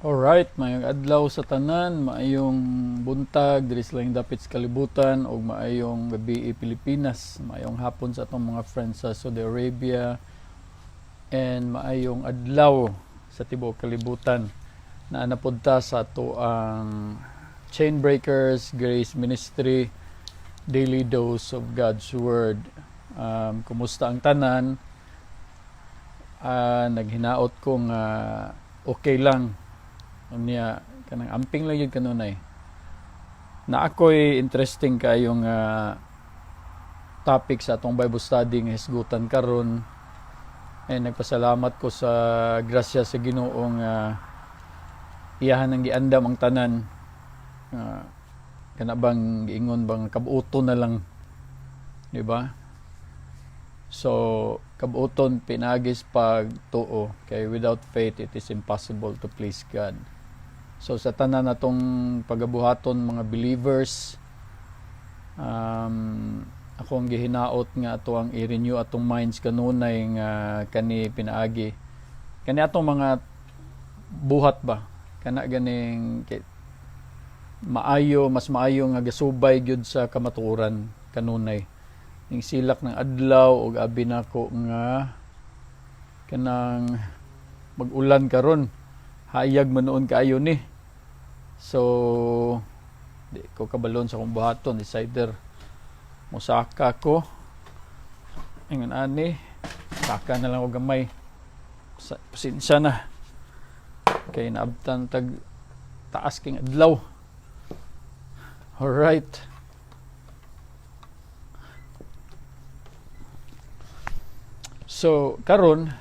Alright, maayong adlaw sa tanan, maayong buntag diri sa laing dapit sa kalibutan ug maayong gabi, Pilipinas, maayong hapon sa atong mga friends sa Saudi Arabia and maayong adlaw sa tibuok kalibutan. Naa na pud ta sa ato ang Chainbreakers Grace Ministry Daily Dose of God's Word. Kumusta ang tanan? Naghinaot ko nga okay lang. Unya kanang amping lang gyud kanunay. Na ako'y interesting kayong topic sa atong Bible study nga hisgutan karon. Eh, nagpasalamat ko sa grasya sa Ginoo nga iyahan ang giandam ang tanan. Kana bang giingon bang kabuoton na lang, di ba? So kabuoton pinaagi sa pagtuo kay without faith it is impossible to please God. So sa tanan natong pagabuhaton, mga believers, akong gihinaot nga ato ang i-renew atong minds kanunay nga kani pinaagi kani atong mga buhat ba, kana ganing kay, maayo, mas maayo nga gasubay gyud sa kamatuoran kanunay. Ning silak ng adlaw ug abi nako nga kanang mag-ulan karon, hayag man noon kaayo ni. So di ko kabalon sa akong buhaton, decider mosaka ko. Ingon ani, saka na lang og gamay. Pasensya na kay naabtan tag taas king adlaw. Alright. So karon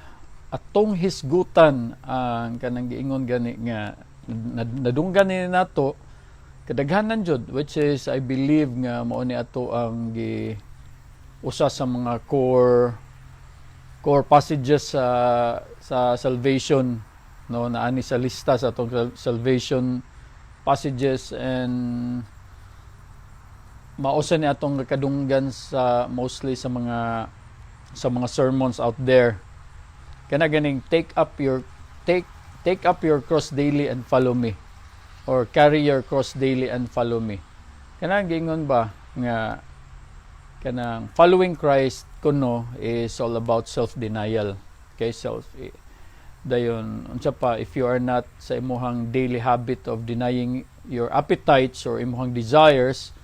atong hisgutan ang kanang giingon gani nga nadunggan ni nato kadaghanan jud, which is I believe nga mao ni ato ang gi usa sa mga core passages sa salvation, no, naani sa lista sa atong salvation passages and mausa ni atong kadunggan sa mostly sa mga sermons out there, kana ganing take up your cross daily and follow me or carry your cross daily and follow me. Kanang giingon ba nga kanang following Christ kuno is all about self-denial. Okay, self dayon unsa pa, if you are not sa imuhang daily habit of denying your appetites or imuhang desires,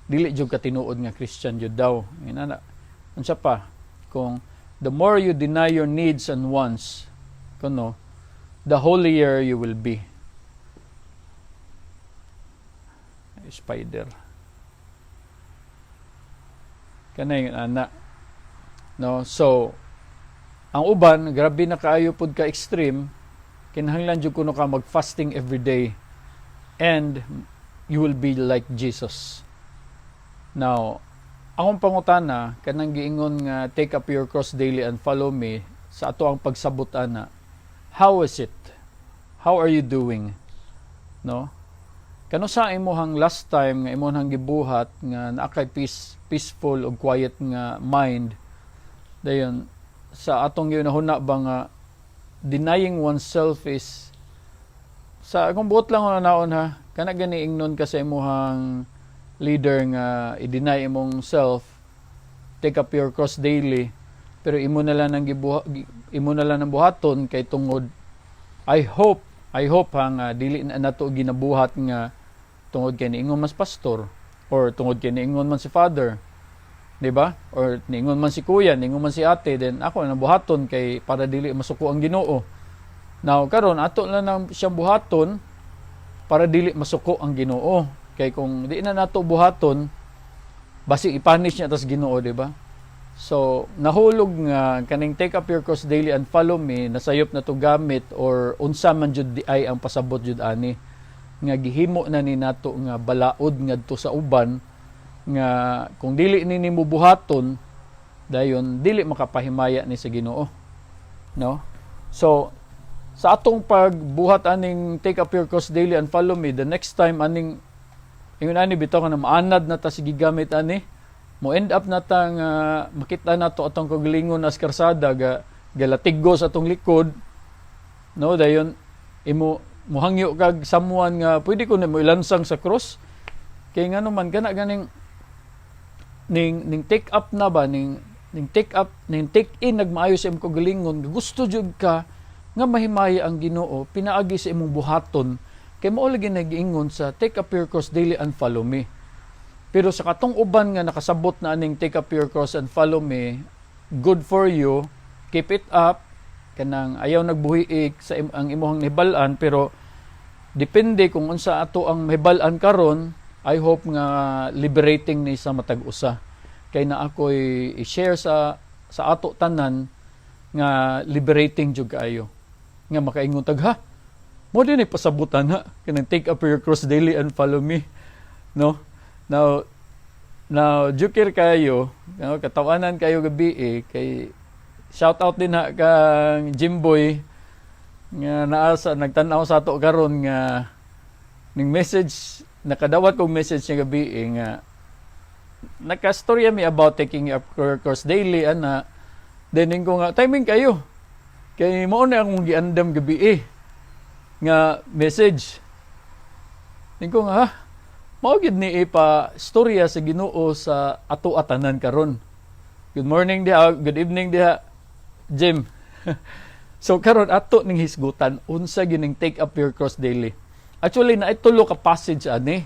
dili jud ka tinuod nga Christian jud daw. Inana, unsa pa, kung the more you deny your needs and wants kuno, the holier you will be. Spider kanay ana, no? So ang uban, grabe na kaayo pud ka extreme, kinahanglan jud kuno ka mag-fasting every day and you will be like Jesus. Now, akong pangutana, kanang giingon nga "Take up your cross daily and follow me," sa ato ang pagsabot ana, how is it? How are you doing, no? Kano sa imuhang last time nga imuhang gibuhat nga naa kay peaceful ug quiet nga mind? Dayon sa atong gihunahuna ba nga denying oneself is sa akong buot lang naon ha, kana gani ingnon ka sa imuhang leader nga i-deny imong self, take up your cross daily, pero imo na lang ang gibuha, imo na lang ang buhaton kay tungod I hope ha, nga dili na nato ginabuhat nga tungod kay niingon man si pastor or tungod kay niingon man si father, di ba? Or niingon man si kuya, niingon man si ate, then ako na buhaton kay para dili masuko ang Ginoo. Now karon ato lang nang siyang buhaton para dili masuko ang Ginoo. Kay kung di na nato buhaton, basi i-punish niya tas Ginoo, di ba? So nahulog nga kaning "Take up your cross daily and follow me," nasayop na to gamit or unsa man jud di ay ang pasabot jud ani nga gihimo na ni nato nga balaod ngadto sa uban nga kung dili ni nimo buhaton, dayon dili makapahimaya ni sa Ginoo, no? So sa atong pagbuhat aning "Take up your cross daily and follow me," the next time aning ingon ani bitaw nga maanad na ta sige gamit ani, mo end up na ta nga makita nato atong kaugalingon nas karsada ga galatigo sa atong likod, no? Dayon imo Muhangyo kag someone nga pwede ko nimo ilansang sa cross. Kay ngano man kana ganing ning take up na ba, ning take up, ning take in nagmaayo sa imong kaugalingon, gusto jud ka nga mahimaya ang Ginoo pinaagi sa imong buhaton, kay mao lagi nagiingon sa "Take up your cross daily and follow me." Pero sa katong uban nga nakasabot na aning "Take up your cross and follow me," good for you, keep it up. Kanang ayaw nagbuhiik sa ang imong nahibal-an, pero depende kung unsa ato ang mahibal-an karon. I hope nga liberating ni sa matag usa, kay na ako'y i-share sa ato tanan nga liberating jud kaayo nga makaingon tag, "Ha, mao din pasabutan ha, kanang 'Take up your cross daily and follow me,' no?" Now joker kayo, no? Katawanan kayo gabi eh, kay shout out din ha kang Jimboy nga naa sa nagtan-aw sa ato karon, nga ning message, nakadawat kong message niya gabi eh, nga nakastorya mi about taking up your cross daily ana. Then ko nga timing kayo kay mao na akong giandam gabi eh nga message. Ning ko nga, ha, mao gid ni ipa storya sa Ginoo sa ato atanan karon. Good morning diha, good evening diha, Jim. So karon ato ning hisgutan unsa gining "Take up your cross daily." Actually, naay tulo ka passage ani.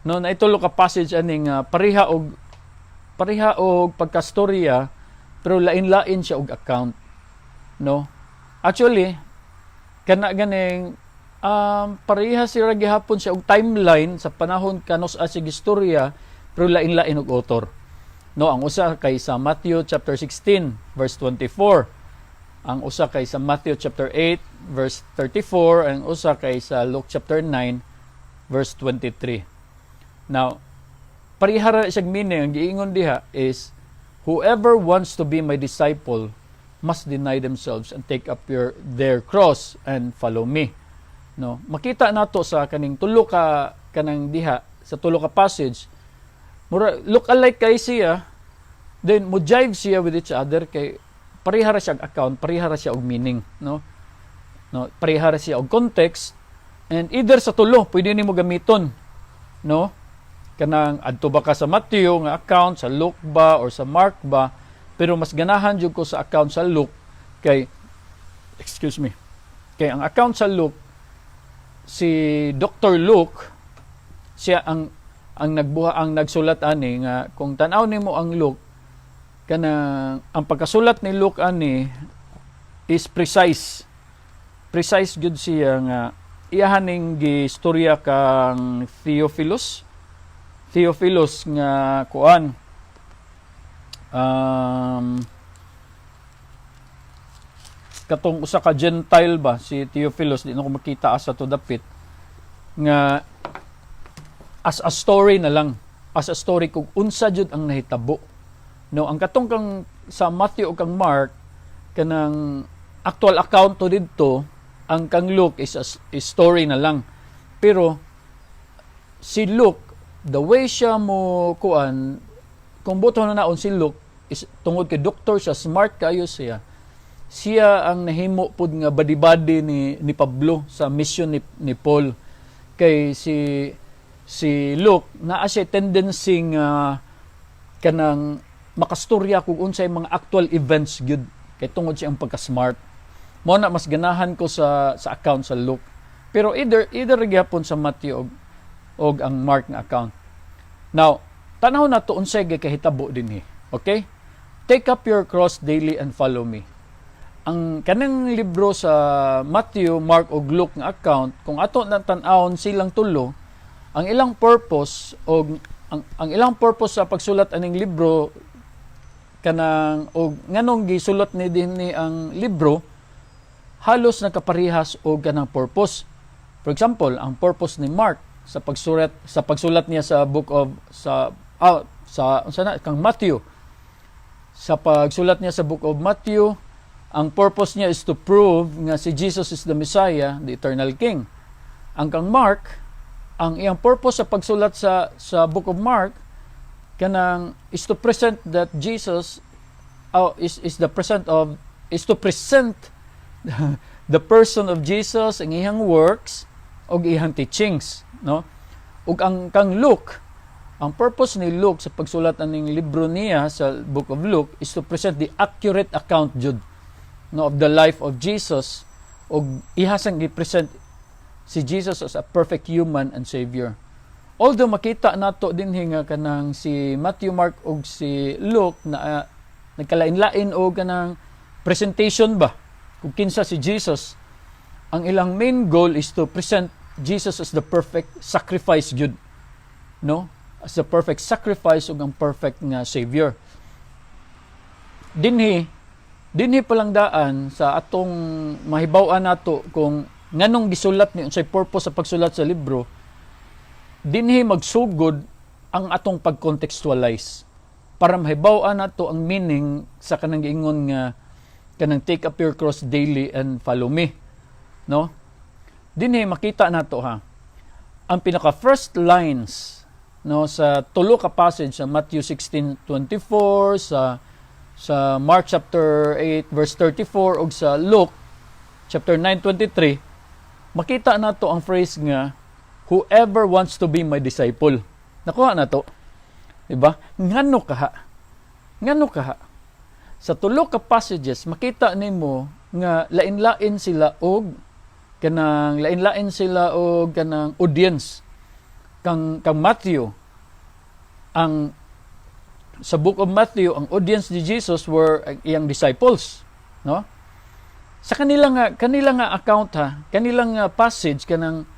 No, naay tulo ka passage ani nga pareha og pagkastorya pero lain-lain siya og account. No? Actually, kana ganing pareha sila gihapon siya og timeline sa panahon kanus-a siya gistorya, pero lain-lain og author. No, ang usa kay sa Matthew chapter 16 verse 24. Ang usa kay sa Matthew chapter 8 verse 34, ang usa kay sa Luke chapter 9 verse 23. Now, pareha ra siyang meaning. Ang giingon diha is, "Whoever wants to be my disciple must deny themselves and take up their cross and follow me." No, makita nato sa kaning tulo ka kanang diha sa tulo ka passage, mura look alike kay siya, then mo jive siya with each other kay pareha ra siya og account, pareha ra siya og meaning, no? No, pareha ra siya og context, and either sa tulo pwede nimo gamiton, no? Kanang adto ba ka sa Matthew nga account, sa Luke ba, or sa Mark ba, pero mas ganahan jud ko sa account sa Luke kay, excuse me, kay ang account sa Luke, si Dr. Luke siya ang nagbuha, ang nagsulat ani, nga kung tan-aw nimo ang Luke, kanang ang pagkasulat ni Luke ani is precise, precise gyud siya nga iyahan ning gistorya kang Theophilus. Theophilus nga kuan, katong usa ka Gentile ba si Theophilus, di na ko makita asa to dapit, nga as a story na lang, as a story kung unsa jud ang nahitabo, no? Ang katong kang sa Matthew o kang Mark, kanang actual account to didto. Ang kang Luke is a story na lang. Pero si Luke, the way siya mo kuan, kung buto na naon si Luke is tungod kay doktor siya, smart kayo siya. Siya ang nahimo pud nga body-body ni Pablo sa mission ni Paul, kay si Luke naa siya tendency nga kanang makastorya kung unsay mga actual events gyud kay tungod siya ang pagka-smart. Mo na mas ganahan ko sa account sa Luke. Pero either either gyapon sa Matthew og ang Mark nga account. Now, tanaw nato unsay gikahitabo dinhi. Okay? "Take up your cross daily and follow me." Ang kanang libro sa Matthew, Mark ug Luke nga account, kung ato na tan-awon silang tulo, ang ilang purpose og ang ilang purpose sa pagsulat aning libro, kanang og nganong gisulat ni dinhi ang libro, halos nakaparehas og kanang purpose. For example, ang purpose ni Mark sa pagsulat niya sa book of sa sa unsa na kang Matthew, sa pagsulat niya sa book of Matthew, ang purpose niya is to prove nga si Jesus is the Messiah, the eternal King. Ang kang Mark, ang iyang purpose sa pagsulat sa book of Mark kanang is to present that Jesus is the present of is to present the person of Jesus, ang iyang works ug iyang teachings, no? Ug ang kang Luke, ang purpose ni Luke sa pagsulat aning libro niya sa Book of Luke is to present the accurate account jud, no, of the life of Jesus ug ihasang gi-present si Jesus as a perfect human and savior. Although makita nato dinhi nga kanang si Matthew, Mark ug si Luke na nagkalain-lain og kanang presentation ba kung kinsa si Jesus, ang ilang main goal is to present Jesus as the perfect sacrifice gyud, no, as the perfect sacrifice ug ang perfect nga savior. Dinhi pa lang daan sa atong mahibaw-an nato kung nganong gisulat ni, unsay purpose sa pagsulat sa libro. Dinhi magsugod ang atong pag-contextualize para mahibaw-an nato ang meaning sa kanang giingon nga kanang "Take up your cross daily and follow me," no? Dinhi makita nato ha, ang pinaka first lines, no, sa tulo ka passage, sa Matthew 16:24, sa Mark chapter 8 verse 34 ug sa Luke chapter 9:23, makita nato ang phrase nga "whoever wants to be my disciple." Nakuha nato, di ba? Ngano kaha? Ngano kaha? Sa tulo ka passages makita nimo nga lain-lain sila og kanang lain-lain sila og kanang audience. Kang Matthew, ang sa Book of Matthew, ang audience ni Jesus were ang iyang disciples, no? Sa kanila nga account ha, kanilang nga passage, kanang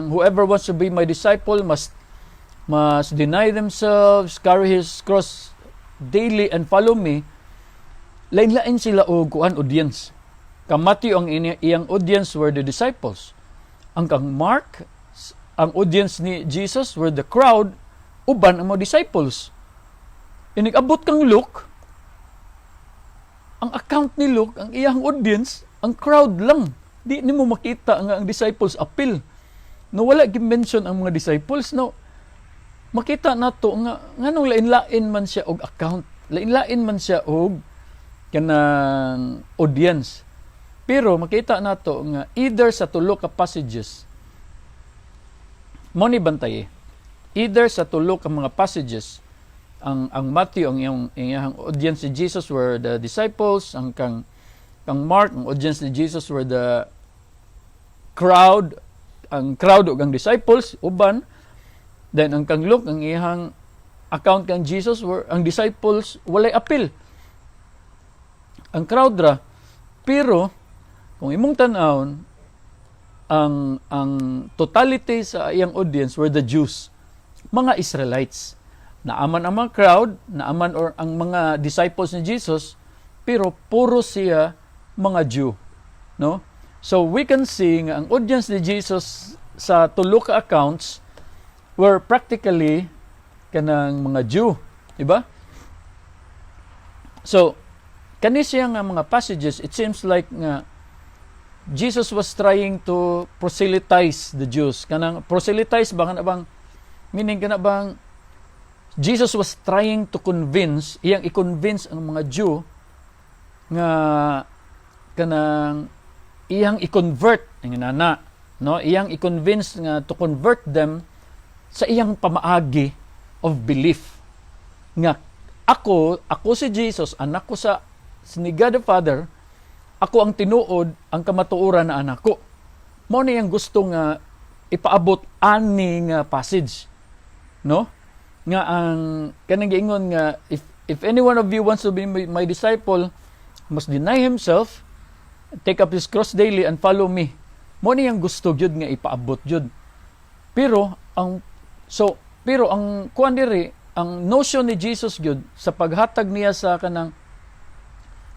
"Whoever wants to be my disciple must deny themselves, carry his cross daily and follow me," lain-lain sila og kuan, audience. Kang Matthew, ang iyang audience were the disciples. Ang kang Mark, ang audience ni Jesus were the crowd uban ang mga disciples. Inig-abot kang Luke, ang account ni Luke, ang iyang audience, ang crowd lang. Di nimo makita nga ang disciples apil. No, wala gi-mention ang mga disciples, no? Makita nato nga nganong lain-lain man siya og account, lain-lain man siya og kanang audience. Pero makita nato nga either sa tulo ka passages mo ni bantay. Either sa tulo ka mga passages, ang Matthew, ang iyang audience ni Jesus were the disciples, ang kang Mark, ang audience ni Jesus were the crowd, ang crowd ug ang disciples uban. Then ang kang Luke, ang iyang account kang Jesus were ang disciples, walay apil. Ang crowd ra. Pero kung imong tan-awon, ang totality sa iyang audience were the Jews, mga Israelites. Naaman ang mga crowd, naaman or ang mga disciples ni Jesus, pero puro siya mga Jew, no? So we can see nga ang audience ni Jesus sa tulo ka accounts were practically kanang mga Jew, di ba? So kani siya nga mga passages, it seems like nga Jesus was trying to proselytize the Jews. Kanang proselytize ba, kana bang meaning, kana bang Jesus was trying to convince, iyang i-convince ang mga Jew nga kanang iyang i-convert ang nana, no? Iyang i-convince nga to convert them sa iyang pamaagi of belief nga ako si Jesus, anak ko sa ni God the Father, ako ang tinuod, ang kamatuoran na anak ko. Mao ni ang gusto nga ipaabot ani nga passage, no? Nga ang kanang giingon nga if any one of you wants to be my disciple must deny himself, take up his cross daily and follow me. Mao ni ang gusto gyud nga ipaabot gyud. Pero ang kuan diri, ang notion ni Jesus gyud sa paghatag niya sa kanang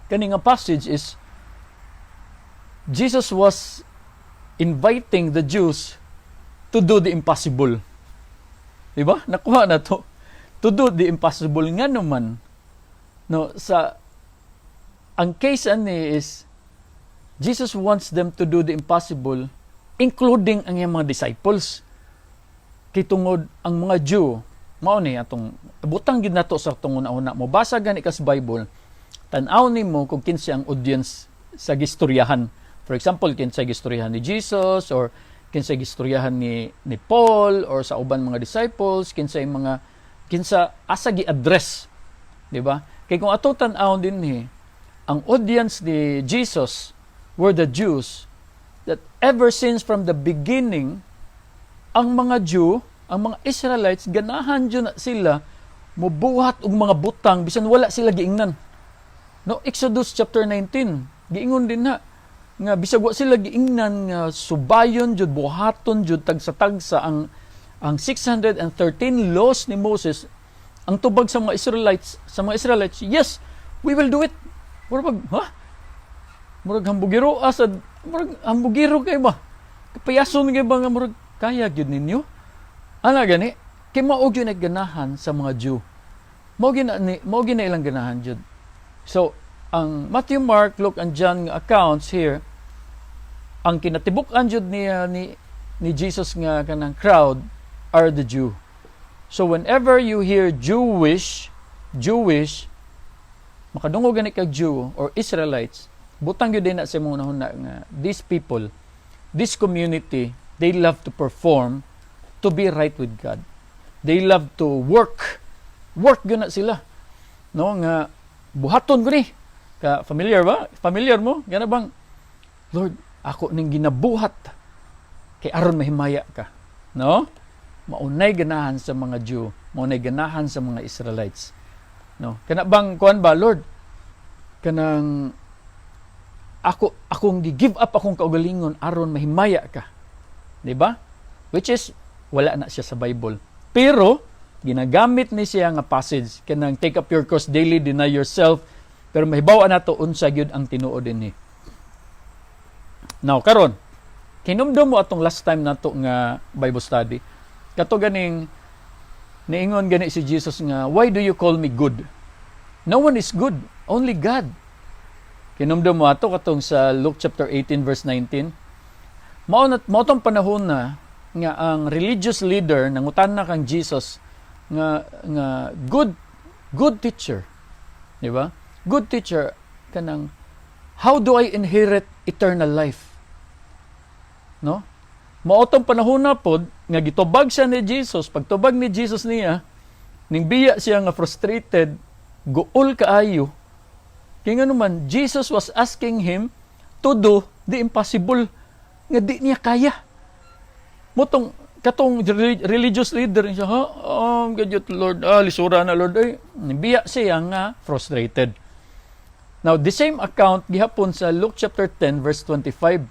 kani nga passage is Jesus was inviting the Jews to do the impossible. Di ba? Nakuha na to. To do the impossible nga naman. No, sa ang case ani is Jesus wants them to do the impossible, including ang iyang mga disciples. Kay tungod ang mga Jew, mao ni atong butang gid nato sa atong una-una mo basa gani ka sa Bible, tan-aw nimo kung kinsa ang audience sa gistoryahan. For example, kinsay gistoryahan ni Jesus or kinsay gistoryahan ni Paul or sa uban mga disciples, kinsay mga kinsa asa gi-address, di ba? Kay kung ato tan-awon dinhi, ang audience ni Jesus were the Jews that ever since from the beginning, ang mga Jew, ang mga Israelites, ganahan jud na sila mubuhat og mga butang bisan wala sila giingnan. No, Exodus chapter 19, giingon din na nga bisag wa sila giingnan nga subayon jud, buhaton jud tagsa-tagsa ang 613 laws ni Moses, ang tubag sa mga Israelites, "Yes, we will do it." Murag, ha? Murag hambugiro asad, murag hambugiro kay ba? Kapayason kay ba nga murag kaya gyud ninyo? Ana gani, kay mao gyud ganahan sa mga Jew. Mao gyud na ilang ganahan jud. So, ang Matthew, Mark, Luke, and John nga accounts here, ang kinatibuk-an jud niya ni Jesus nga kanang crowd are the Jew. So whenever you hear Jewish, Jewish, makadungog gani kag Jew or Israelites, butang gyud din na sa imong hunahuna nga these people, this community, they love to perform to be right with God. They love to work. Work gyud na sila. No, nga buhaton ko ni. Ka familiar ba? Familiar mo? Gana bang, "Lord, ako ning ginabuhat kay aron mahimaya ka." No? Maunay ganahan sa mga Jew, maunay ganahan sa mga Israelites. No? Kana bang kuan ba, "Lord, kanang ako akong gi-give up akong kaugalingon aron mahimaya ka." Di ba? Which is wala na siya sa Bible. Pero ginagamit ni siya nga passage kanang "Take up your cross daily, deny yourself," pero mahibaw nato unsa gyud ang tinuod dinhi. Now karon, kinumdum mo atong last time nato nga Bible study. Kato ganing niingon gani si Jesus nga, "Why do you call me good? No one is good, only God." Kinumdum mo ato katong sa Luke chapter 18 verse 19. Mao na mao tong panahon na nga ang religious leader nangutana kang Jesus nga "Good teacher," di ba? "Good teacher, kanang how do I inherit eternal life?" No? Mao tong panahon na pod nga gitubag siya ni Jesus. Pagtubag ni Jesus niya, ning biya siya nga frustrated, guol kaayo. Kay ngano man, Jesus was asking him to do the impossible nga di niya kaya. Motong katong religious leader siya, "Ha, oh, gadyot Lord, ah, lisura na Lord." Ay, biya siya nga frustrated. Now, the same account gihapon sa Luke chapter 10 verse 25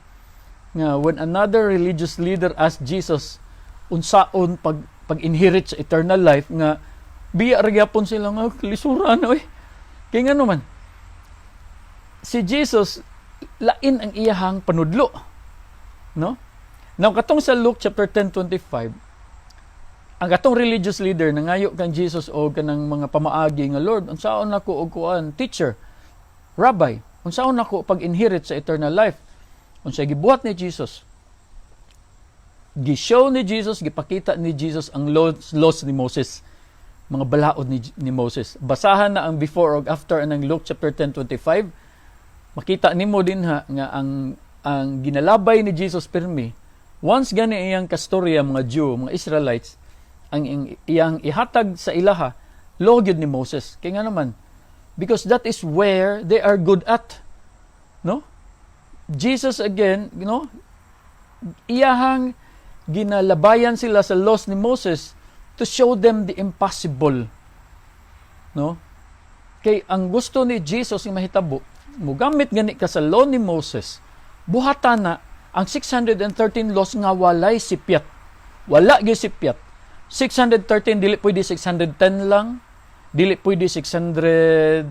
nga when another religious leader asked Jesus unsaon pag pag-inherit sa eternal life, nga biya ra gyapon sila nga lisura na oy. Kay ngano man, si Jesus lain ang iyahang panudlo. No? Now katong sa Luke chapter 10:25, ang katong religious leader nangayo kang Jesus og kanang mga pamaagi nga, "Lord, unsaon nako og kuan, teacher, rabbi, unsaon nako pag-inherit sa eternal life?" Unsay gibuhat ni Jesus? Gi-show ni Jesus, gipakita ni Jesus ang laws ni Moses, mga balaod ni Moses. Basahan na ang before og after anang Luke chapter 10:25. Makita nimo din ha nga ang ginalabay ni Jesus pirmi once gani iyang kastorya mga Jew, mga Israelites, ang iyang ihatag sa ilaha law gyud ni Moses. Kay ngano man, because that is where they are good at. No? Jesus again, iyahang ginalabayan sila sa laws ni Moses to show them the impossible. No? Kay ang gusto ni Jesus nga mahitabo, mugamit gani ka sa law ni Moses, buhatan na ang 613 laws nga walay sipyat. Wala gyud sipyat. 613, dili pwede 610 lang, dili pwede 612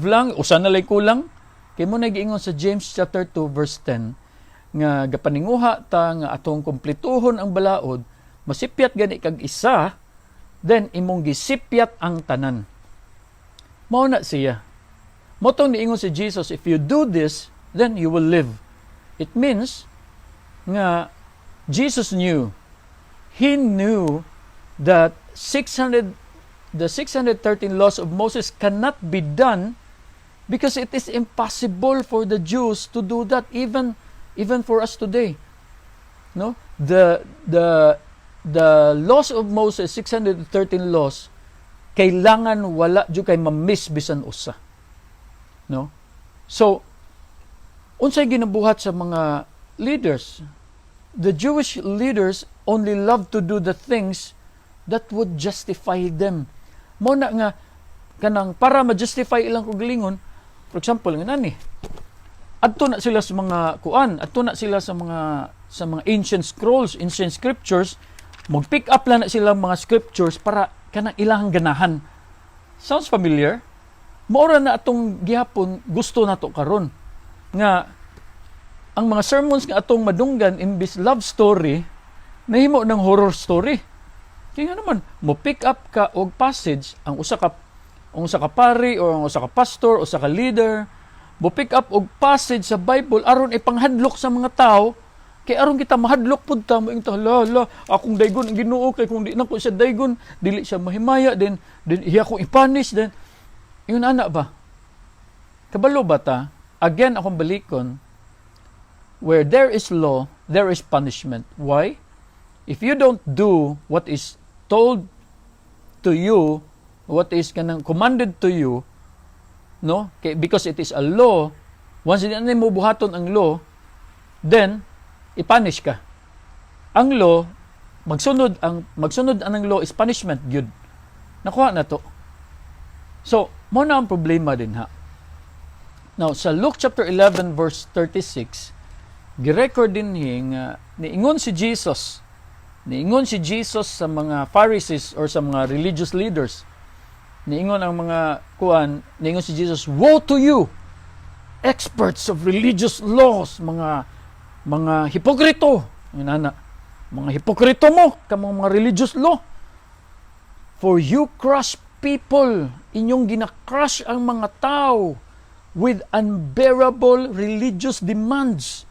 lang, usa na lay kulang. Kay mo nagiingon sa James chapter 2 verse 10 nga gapaninguha ta nga atong kompletuhon ang balaod, masipyat gani kag isa, then imong gisipyat ang tanan. Mao na siya. Mao tong niingon si Jesus, "If you do this, then you will live." It means nga Jesus knew. He knew that 600 the 613 laws of Moses cannot be done Because it is impossible for the Jews to do that, even for us today. No? The laws of Moses, 613 laws, kailangan wala jud kay ma-miss bisan usa. No? So, unsay ginabuhat sa mga leaders? The Jewish leaders only love to do the things that would justify them. Mao na nga kanang para ma-justify ilang kaugalingon, for example, nga nani, adto na sila sa mga kuan, adto na sila sa mga ancient scrolls, ancient scriptures, mag-pick up lang na sila mga scriptures para kanang ilang ganahan. Sounds familiar? Mao ra na atong gihapon gusto nato karon nga ang mga sermons nga atong madunggan, imbis love story, nahimo ng horror story. Kaya nga naman, mo pick up ka og passage ang usa ka pari or ang usa ka pastor o usa ka leader, mo pick up og passage sa Bible aron ipanghadlok sa mga tao, kay aron kita mahadlok pud ta mo ta, "La la, akong daygon ang Ginoo, kay kung di na ko siya daygon, dili siya mahimaya, then iya akong i-punish." Then yun ana ba, kabalo ba ta? Again, akong balikon, where there is law, there is punishment. Why? If you don't do what is told to you, what is kanang commanded to you, no, kay because it is a law, once di na mo buhaton ang law, then i-punish ka. Ang law, magsunod ang law is punishment gyud. Nakuha na to. So mao na ang problema din ha. Now, sa Luke chapter 11 verse 36, girecord din nga niingon si Jesus sa mga Pharisees or sa mga religious leaders. Niingon ang mga kuan, niingon si Jesus, "Woe to you, experts of religious laws, mga hipokrito." Inana, "Mga hipokrito mo, kamong mga religious law. For you crush people, inyong gina-crush ang mga tao with unbearable religious demands.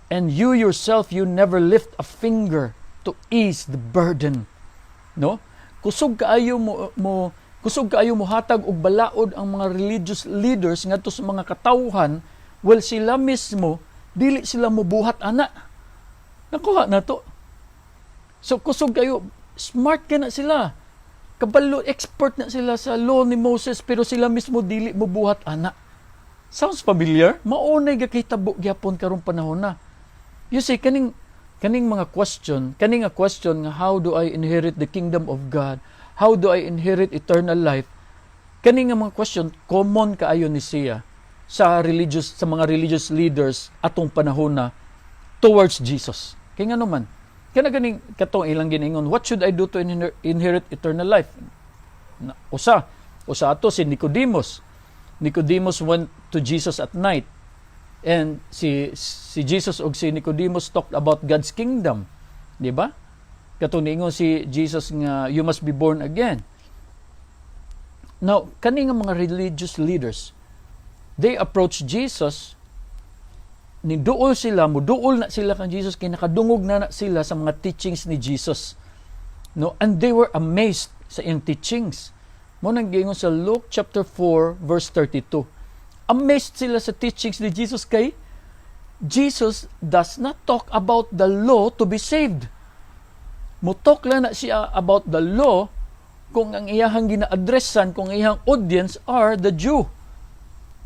And you yourself, you never lift a finger to ease the burden." No? Kusog kaayo mo hatag og balaod ang mga religious leaders ngadto sa mga katawhan, well, sila mismo dili sila mobuhat ana. Nakuha na to. So kusog kayo, smart ka na sila. Kabalo, expert na sila sa law ni Moses, pero sila mismo dili mobuhat ana. Sounds familiar? Mao nay gakahitabo gyapon karong panahon na. You see, kaning mga question, kaning nga question nga "How do I inherit the kingdom of God? How do I inherit eternal life?" Kani nga mga question, common kaayo ni siya sa mga religious leaders atong panahon na towards Jesus. Kay nga naman, kana ganing katong ilang giningon, "What should I do to inherit eternal life?" Na, usa ato si Nicodemus. Nicodemus went to Jesus at night. And si Jesus ug si Nicodemus talked about God's kingdom. Di ba? Katong niingon si Jesus nga you must be born again. Now, kani nga mga religious leaders, they approach Jesus, ni duol sila, muduol na sila kang Jesus kay nakadungog na sila sa mga teachings ni Jesus. No, and they were amazed sa iyang teachings. Mao nang giingon sa Luke chapter 4 verse 32. Amazed sila sa teachings ni Jesus kay Jesus does not talk about the law to be saved. Mutalk lang na siya about the law kung ang iyahang gina-addressan, kung ang iyahang audience are the Jew.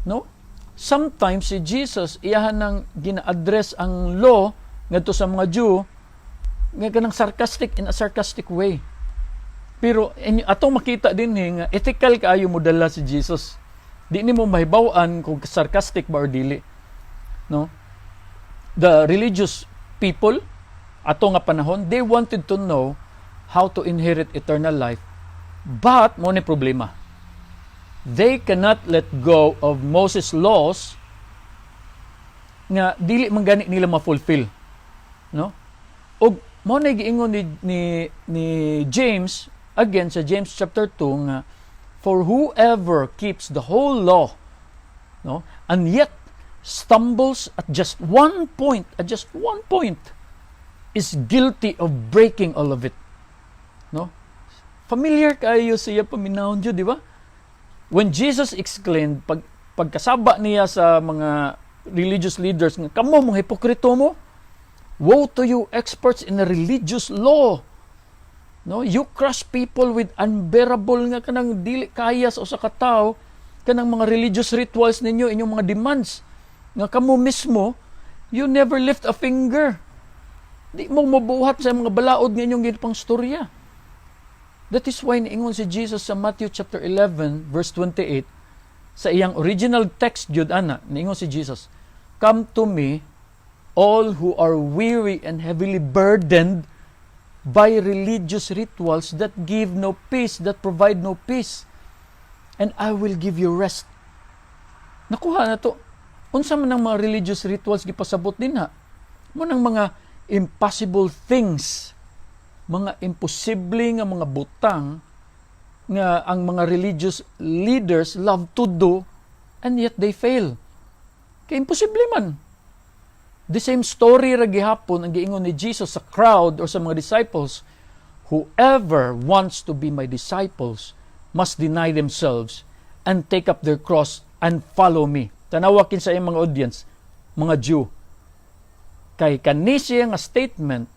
No? Sometimes si Jesus, iyahan nang gina-address ang law ngadto sa mga Jew nga kanang sarcastic, in a sarcastic way. Pero atong makita din nga ethical kaayo mo dala si Jesus. Di nimo mahibaw-an kung sarcastic ba or dili. No? The religious people ato nga panahon, they wanted to know how to inherit eternal life. But mao ni problema. They cannot let go of Moses' laws nga dili man gani nila ma-fulfill. No? Og mao na giingon ni James again sa James chapter 2 nga for whoever keeps the whole law, no, and yet stumbles at just one point, at just one point, is guilty of breaking all of it, no? Familiar kayo siya paminawon jud, di ba? When Jesus exclaimed, pagkasaba niya sa mga religious leaders nga, "Kamo mga hipokrito mo, woe to you, experts in the religious law." No, you crush people with unbearable nga kanang dili kaya sa usa ka tawo, kanang mga religious rituals ninyo, inyong mga demands nga kamo mismo, you never lift a finger. Di mo mabuhat sa mga balaod nga inyong ginapang storya. That is why niingon si Jesus sa Matthew chapter 11 verse 28, sa iyang original text jud ana, niingon si Jesus, "Come to me, all who are weary and heavily burdened by religious rituals that give no peace, that provide no peace, and I will give you rest." Nakuha na to. Unsa man ang mga religious rituals gipasabot dinha? Mao nang mga impossible things, mga imposible nga mga butang nga ang mga religious leaders love to do and yet they fail. Kay imposible man. The same story ra gihapon ang giingon ni Jesus sa crowd or sa mga disciples, "Whoever wants to be my disciples must deny themselves and take up their cross and follow me." Tanawa kinsa iyang mga audience, mga Jew. Kay kani siya nga statement,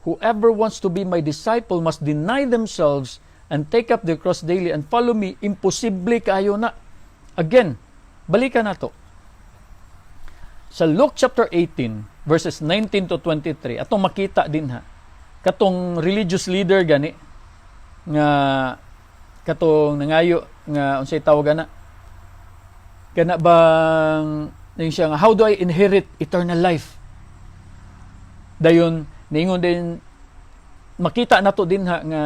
"Whoever wants to be my disciple must deny themselves and take up their cross daily and follow me," imposible kaayo na. Again, balikan nato. Sa Luke chapter 18, verses 19 to 23, atong makita dinha, katong religious leader gani, nga katong nangayo nga unsay tawag ana, kana bang ning siya nga, "How do I inherit eternal life?" Dayon niingon din, makita nato dinha nga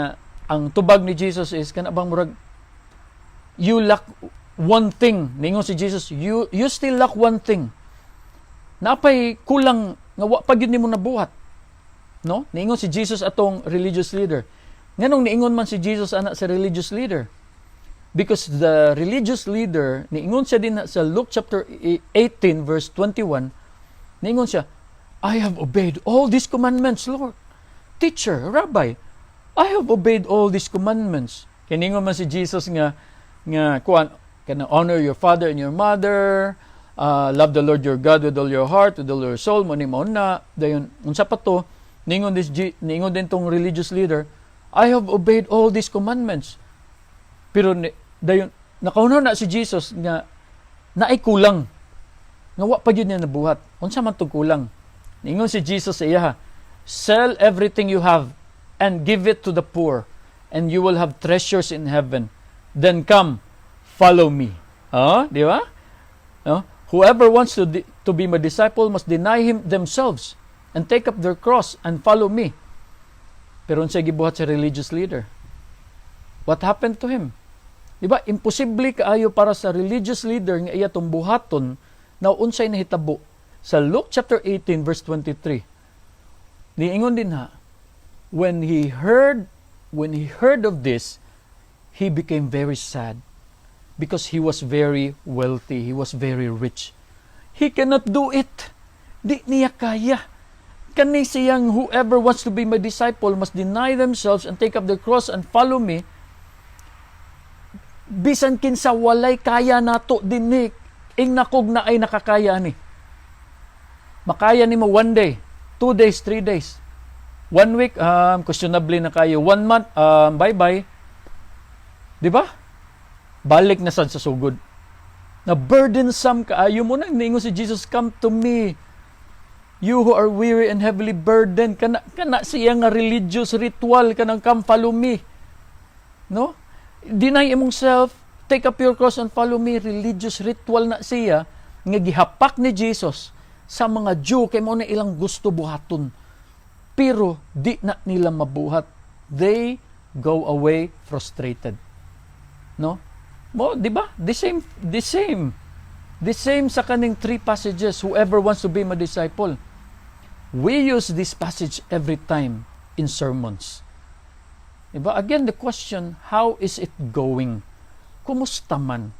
ang tubag ni Jesus is kana bang murag, "You lack one thing." Niingon si Jesus, You still lack one thing." Napay kulang nga wa pa gyud nimo nabuhat. No? Niingon si Jesus atong religious leader. Nganong niingon man si Jesus ana sa religious leader? Because the religious leader, niingon siya dinha sa Luke chapter 18 verse 21, niingon siya, "I have obeyed all these commandments, Lord. Teacher, Rabbi, I have obeyed all these commandments." Kay niingon man si Jesus nga kuan kana, honor your father and your mother, love the Lord your God with all your heart, with all your soul, mo ni mao na. Dayon unsa pa to? Niingon din tong religious leader, "I have obeyed all these commandments." Pero dayon nakauna na si Jesus nga naay kulang nga wa pa gyud niya nabuhat. Unsa man tong kulang? Niingon si Jesus sa iya, "Sell everything you have and give it to the poor, and you will have treasures in heaven. Then come, follow me." Oh, di ba? No? "Whoever wants to be my disciple must deny him themselves and take up their cross and follow me." Pero unsay gibuhat sa religious leader? What happened to him? Di ba? Imposible kaayo para sa religious leader nga iya tong buhaton na. Unsay nahitabo? Sa Luke chapter 18 verse 23, niingon dinha, When he heard of this, he became very sad because he was very wealthy, he was very rich." He cannot do it. Di niya kaya. Kani siyang "Whoever wants to be my disciple must deny themselves and take up their cross and follow me." Bisan kinsa walay kaya nato dinhi, ingna kog naay nakakaya ni. Makaya nimo one day, 2 days, 3 days. One week, questionably na kayo. One month, bye-bye. Di ba? Balik na sad sa sugod. Na burdensome kaayo mo nang niingon si Jesus, "Come to me, you who are weary and heavily burdened." Kana siya nga religious ritual, kanang "Come, follow me." No? "Deny imong self, take up your cross and follow me." Religious ritual na siya nga gihapak ni Jesus sa mga Jew kay mao na ilang gusto buhaton. Pero di na nila mabuhat. They go away frustrated. No? Mo, di ba? The same, the same. The same sa kaning three passages, "Whoever wants to be my disciple." We use this passage every time in sermons. Diba? Again, the question, how is it going? Kumusta man?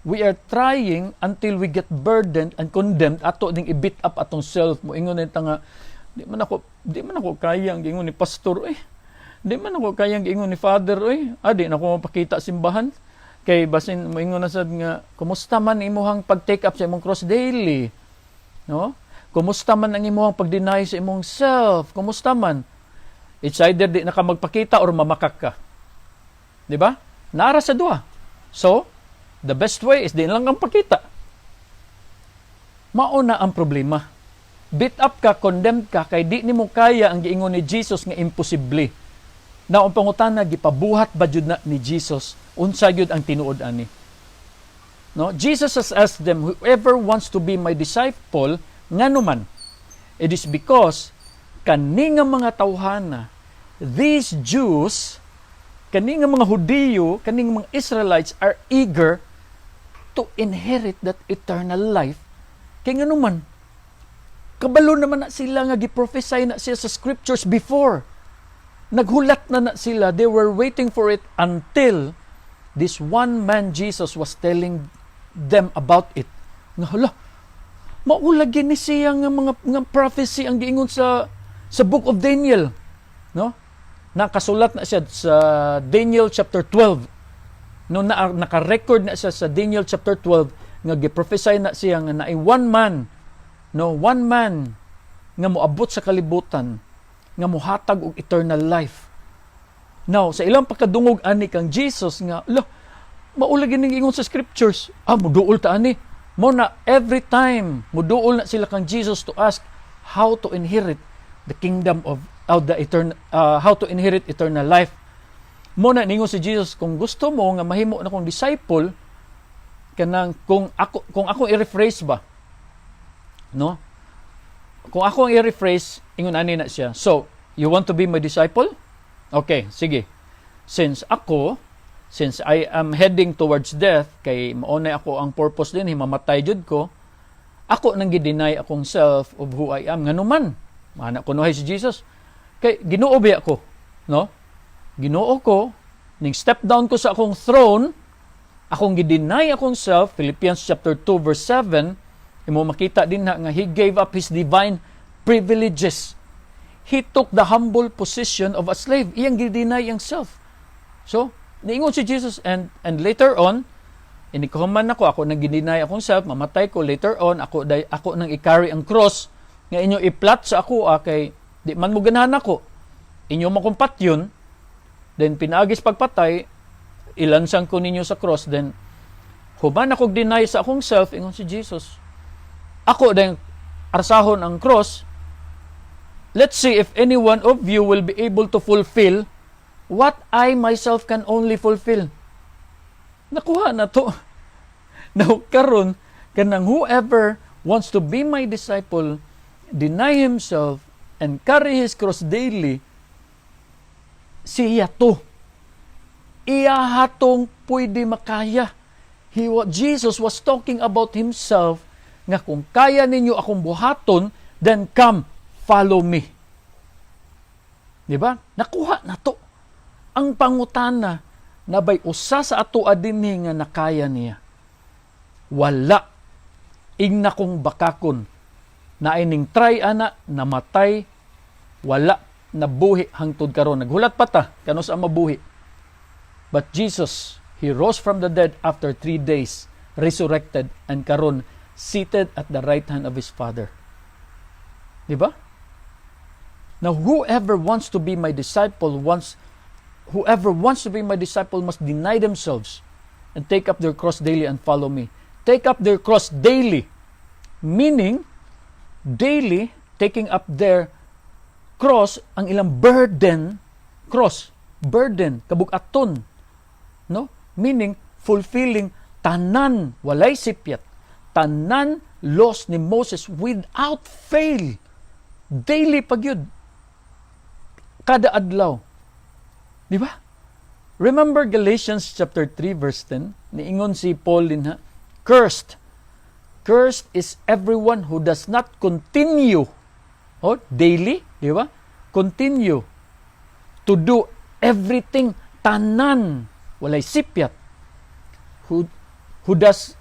We are trying until we get burdened and condemned, ato ding i-beat up atong self mo ingon ta nga, Di man ako kaya ang giingon ni pastor eh. Di man ako kaya ang giingon ni father eh. Ah, di na ako mapakita simbahan." Kay basin moingon na sad nga, "Kumusta man imuhang pag-take up sa imong cross daily, no? Kumusta man ang imuhang pag-deny sa imong self? Kumusta man?" It's either di na ka magpakita or mamakak ka. Di ba? Naa ra sa duha. So, the best way is di na lang kang pakita. Mao na ang problema. Beat up ka, condemned ka, kay di nimo kaya ang giingon ni Jesus nga imposible. Na ang pangutana, gipabuhat ba jud na ni Jesus? Unsa gyud ang tinuod ani? No? Jesus has asked them, "Whoever wants to be my disciple," ngano man? It is because kani nga mga tawhana, these Jews, kani nga mga Hudiyo, kani nga mga Israelites are eager to inherit that eternal life. Kay ngano man, kabalo naman na sila nga giprophesy na siya sa scriptures before. Naghulat na na sila. They were waiting for it until this one man Jesus was telling them about it. Nga hala, mao lagi ni siya nga mga nga prophecy ang giingon sa Book of Daniel. No? Nakasulat na siya sa Daniel chapter 12. No, na, naka-record na siya sa Daniel chapter 12 nga giprophesy na siya nga naay one man, no, one man nga moabot sa kalibutan nga mohatag og eternal life. Now, sa ilang pagkadungog ani kang Jesus nga, "Lo, mao lagi ning ingon sa scriptures. Ah, muduol ta ani." Mao na every time muduol na sila kang Jesus to ask how to inherit the kingdom of the eternal how to inherit eternal life. Mao na ningon si Jesus, "Kung gusto mo nga mahimo na kong disciple," kanang kung ako i-rephrase ba, no? Kung ako ang i-rephrase, ingon ani na siya. "So, you want to be my disciple? Okay, sige. Since I am heading towards death, kay mao na ako ang purpose din, mamatay jud ko, ako nang gi-deny akong self of who I am." Ngano man? Mana kunohay si Jesus. Kay Ginoo biya ko, no? Ginoo ko, ning step down ko sa akong throne, akong gi-deny akong self, Philippians chapter 2 verse 7, imo makita din na nga he gave up his divine privileges. He took the humble position of a slave. Iyang gi-deny ang self. So, niingon si Jesus and later on, inikahuman ako, ako nang gi-deny akong self, mamatay ko later on, ako day, ako nang i-carry ang cross nga inyo i-plot sa ako, ah, kay di man mo ganahan ako. Inyo man kong patyon, then pinaagis pagpatay, ilansang ko ninyo sa cross, then human ako deny sa akong self, ingon si Jesus. "Ako then arsahon ang cross. Let's see if any one of you will be able to fulfill what I myself can only fulfill." Nakuha na to. Now, karon kanang whoever wants to be my disciple, deny himself and carry his cross daily, siya to. Iya hatong pwede makaya. Jesus was talking about himself nga kung kaya ninyo akong buhaton, then come, follow me. Di ba? Nakuha na to. Ang pangutana, nabay usa sa ato dinhi nga nakaya niya? Wala. Ingna kong bakakon. Naay ning try ana, namatay, wala nabuhi hangtod karon. Naghulat pa ta kanus-a mabuhi. But Jesus, he rose from the dead after 3 days, resurrected, and karon seated at the right hand of his Father. Di ba? Now, whoever wants to be my disciple must deny themselves and take up their cross daily and follow me. Take up their cross daily, meaning daily taking up their cross, ang ilang burden, cross, burden, kabugaton, no? Meaning fulfilling tanan, walay sipyat, tanan laws ni Moses without fail. Daily pa gyud. Kada adlaw. Di ba? Remember Galatians chapter 3 verse 10? Niingon si Paul dinha, "Cursed. Cursed is everyone who does not continue." Oh, daily, di ba? Continue to do everything, tanan, walay sipyat. Who does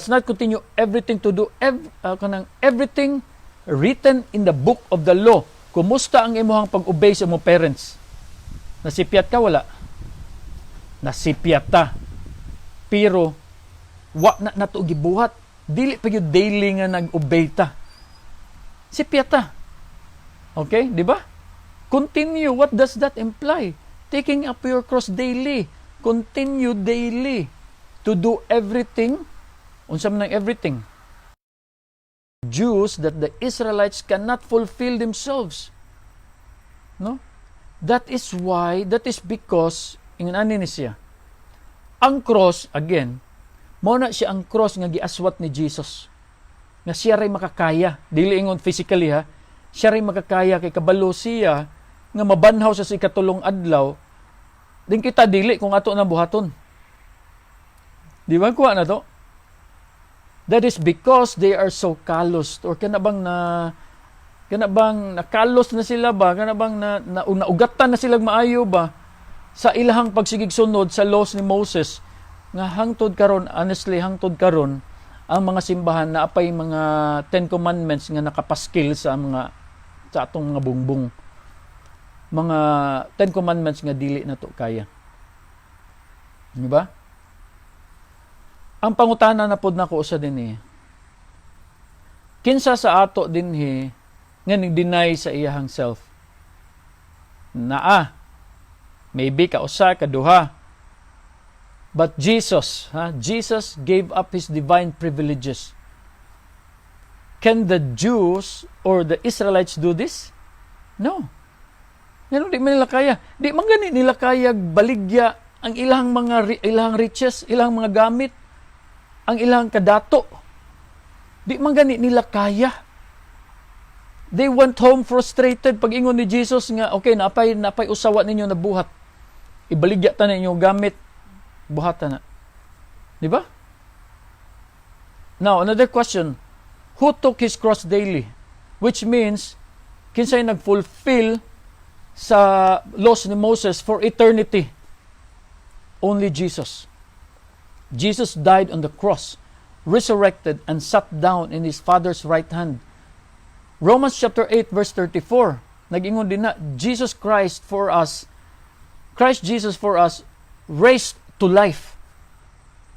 not continue everything to do kanang everything written in the book of the law. Kumusta ang imuhang pag-obey sa imong parents? Nasipyat ka, wala? Nasipyat ta. Pero wa na nato gibuhat. Dili pa gyud daily nga nag-obey ta. Sipya ta. Okay, di ba? Continue. What does that imply? Taking up your cross daily. Continue daily to do everything. Unsa man ang everything? Jews that the Israelites cannot fulfill themselves. No? That is why, that is because, ingon ani ni siya, ang cross, again, mao na siya ang cross nga giaswat ni Jesus. Nga siya ray makakaya. Dili ingon physically ha. Siya ray makakaya kay kabalo siya nga mabanhaw siya sa ikatulong adlaw. Din kita dili kung ato na buhaton. Di ba kuha na to? That is because they are so calloused or kana bang nakalos na sila ba, kana bang na naugatan na sila maayo ba sa ilahang pagsigig sunod sa laws ni Moses nga hangtod karon, honestly, hangtod karon ang mga simbahan na apay mga Ten Commandments nga nakapaskil sa atong mga bungbong, mga Ten Commandments nga dili na to kaya, di ba? Ang pangutana na pod nako usa dinhi, kinsa sa ato dinhi nga ning-deny sa iyahang self? Naa maybe ka usa ka duha. But Jesus, ha, Jesus gave up his divine privileges. Can the Jews or the Israelites do this? No. Ngano di man nila kaya? Di man gani nila kaya baligya ang ilang riches, ilang mga gamit, ang ilang kadato. Di man gani nila kaya. They went home frustrated pag ingon ni Jesus nga, "Okay, napay usawa ninyo na buhat. Ibaligya ta na inyong gamit. Buhatan na." Di ba? Now, another question. Who took his cross daily? Which means, kinsay nag-fulfill sa laws ni Moses for eternity? Only Jesus. Jesus died on the cross, resurrected, and sat down in his Father's right hand. Romans chapter 8 verse 34, nag-ingon din na, Jesus Christ for us, Christ Jesus for us, raised to life.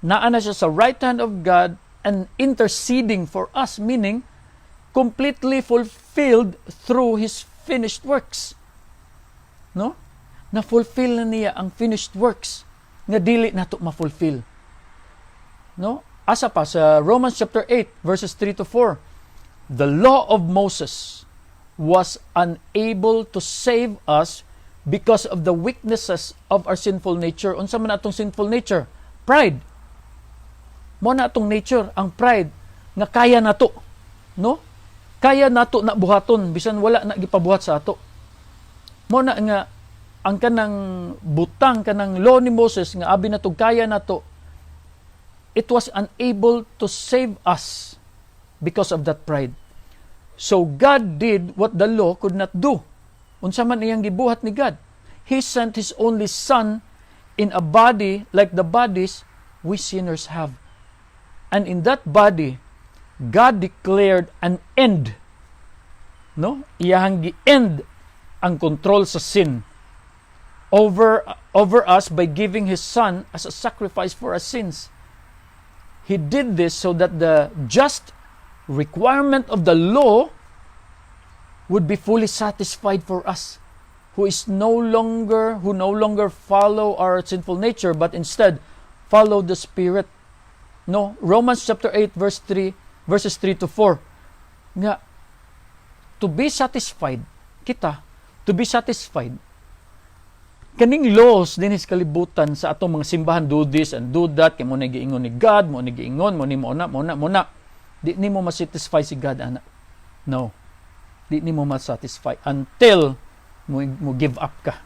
Naa na siya sa right hand of God and interceding for us, meaning completely fulfilled through His finished works. No? Na-fulfill na niya ang finished works nga dili nato ma-fulfill. No? Asa pa sa Romans chapter 8 verses 3 to 4. The law of Moses was unable to save us because of the weaknesses of our sinful nature. Unsa man atong sinful nature? Pride. Mao na atong nature, ang pride nga kaya nato, no? Kaya nato na buhaton bisan wala na gipabuhat sa ato. Mao na nga ang kanang butang, kanang law ni Moses nga abi nato kaya nato, it was unable to save us because of that pride. So God did what the law could not do. Unsa man iyang gibuhat ni God? He sent His only Son in a body like the bodies we sinners have. And in that body, God declared an end. No? Iyahang gi-end ang control sa sin over us by giving His Son as a sacrifice for our sins. He did this so that the just requirement of the law would be fully satisfied for us who no longer follow our sinful nature but instead follow the Spirit. No, Romans chapter 8 verse 3 verses 3 to 4 nga to be satisfied kita, to be satisfied kaning laws dinhi sa kalibutan, sa atong mga simbahan, do this and do that kay mao na giingon ni God, mao ni giingon mo ni mo na mo na mo na, di nimo ma-satisfy si God ana. No, di nimo ma-satisfy until mo give up ka.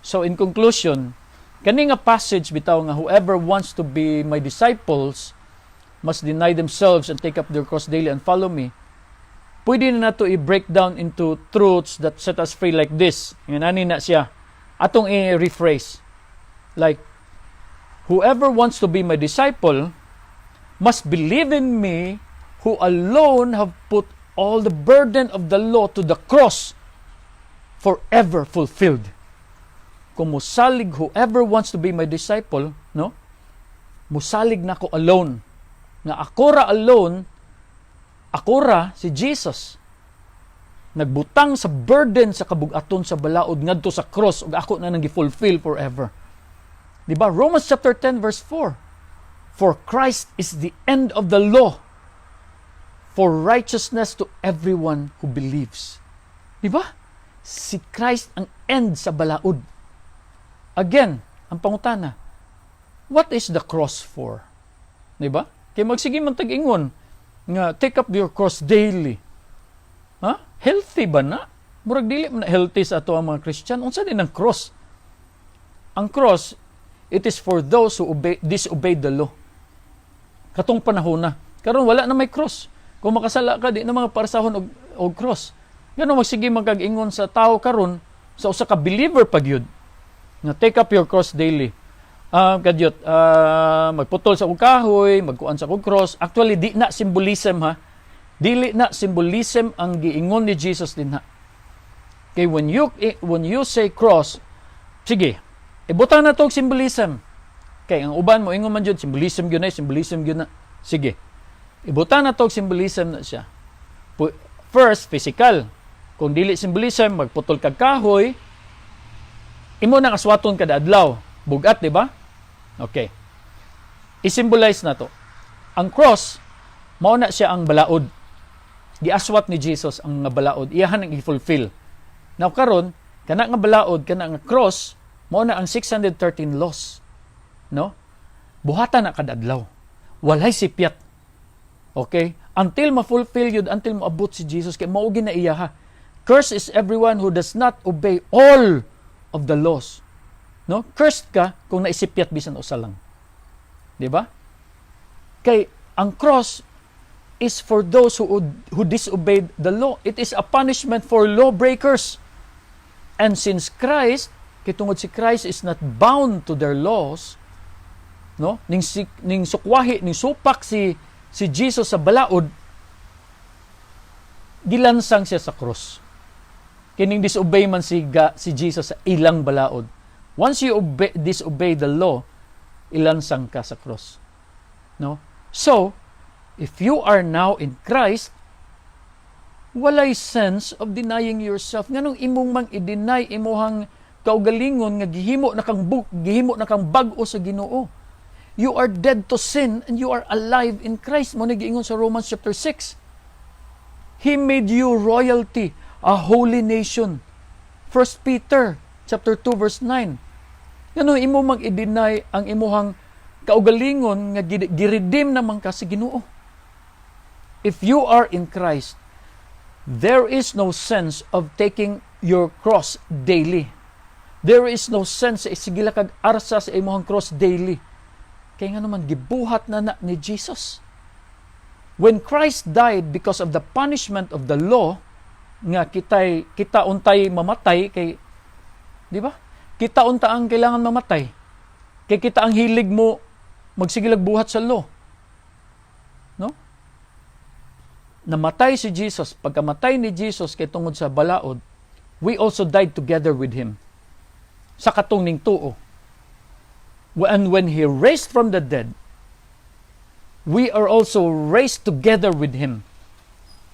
So in conclusion, kani nga passage bitaw nga "Whoever wants to be my disciples must deny themselves and take up their cross daily and follow me," pwede na nato i-break down into truths that set us free like this. Ingon ani na siya. Atong i-rephrase. Like, whoever wants to be my disciple must believe in me who alone have put all the burden of the law to the cross, forever fulfilled. Kung musalig, whoever wants to be my disciple, no? Musalig nako alone. Nga ako ra alone, ako ra si Jesus nagbutang sa burden sa kabugaton sa balaod ngadto sa cross ug ako na nang gi-fulfill forever. Di ba? Romans chapter 10 verse 4. "For Christ is the end of the law for righteousness to everyone who believes." Di ba? Si Christ ang end sa balaod. Again, ang pangutana, what is the cross for? Di ba? Kay magsige man tag-ingon nga take up your cross daily. Ha? Healthy ba na? Murag dili man na healthy sa ato ang mga Christian. Unsa din ang cross? Ang cross, it is for those who disobeyed the law. Katong panahon na. Karon wala na may cross. Kung makasala ka, di na mga parsahon og cross. Ngano magsige man kag-ingon sa tao karon sa usa ka believer pa gyud nga take up your cross daily? Kadyot, magputol sa kog kahoy, magkuan sa kog cross. Actually, di na symbolism ha. Dili na symbolism ang giingon ni Jesus dinha. Kay when you say cross, sige, ibutang na to og symbolism. Kay ang uban mo ingon man jud symbolism gyud na, symbolism gyud na. Sige. Ibutang na to og symbolism na siya. First, physical. Kung dili symbolism, magputol kag kahoy, imo nang aswaton kada adlaw. Bugat, di ba? Okay. I-symbolize na to. Ang cross, mao na siya ang balaod. Giaswat ni Jesus ang nga balaod. Iyahan ang i-fulfill. Now karon, kana nga balaod, kana nga cross, mao na ang 613 laws. No? Buhatan na kada adlaw. Walay sipyat. Okay? Until ma-fulfill yun, until moabot si Jesus, kay mao na iya ha. "Cursed is everyone who does not obey all of the laws." No? Cursed ka kung naisipyat bisan usa lang. Di ba? Kay ang cross is for those who disobeyed the law. It is a punishment for lawbreakers. And since Christ, kay tungod si Christ is not bound to their laws, no? Ning sukwahi, ning supak si Jesus sa balaod, gilansang siya sa cross. Kining disobey man si Jesus sa ilang balaod. Once you disobey the law, ilansang ka sa cross. No? So, if you are now in Christ, walay sense of denying yourself. Nganong imong mang i-deny imuhang kaugalingon nga gihimo na kang bag-o sa Ginoo? You are dead to sin and you are alive in Christ. Mao ni giingon sa Romans chapter 6. He made you royalty, a holy nation. 1 Peter chapter 2 verse 9. Ngano imo mang i-deny ang imuhang kaugalingon nga gi-redeem naman ka sa Ginoo? If you are in Christ, there is no sense of taking your cross daily. There is no sense sa sige kag arsa sa imuhang cross daily. Kay nga naman gibuhat na na ni Jesus. When Christ died because of the punishment of the law, nga kita untay mamatay kay, di ba? Kita unta ang kailangan mamatay. Kay kita ang hilig mo magsigilag buhat sa law. No? Namatay si Jesus, pagkamatay ni Jesus kay tungod sa balaod, we also died together with him. Sa katong ning tuo. And when he raised from the dead, we are also raised together with him.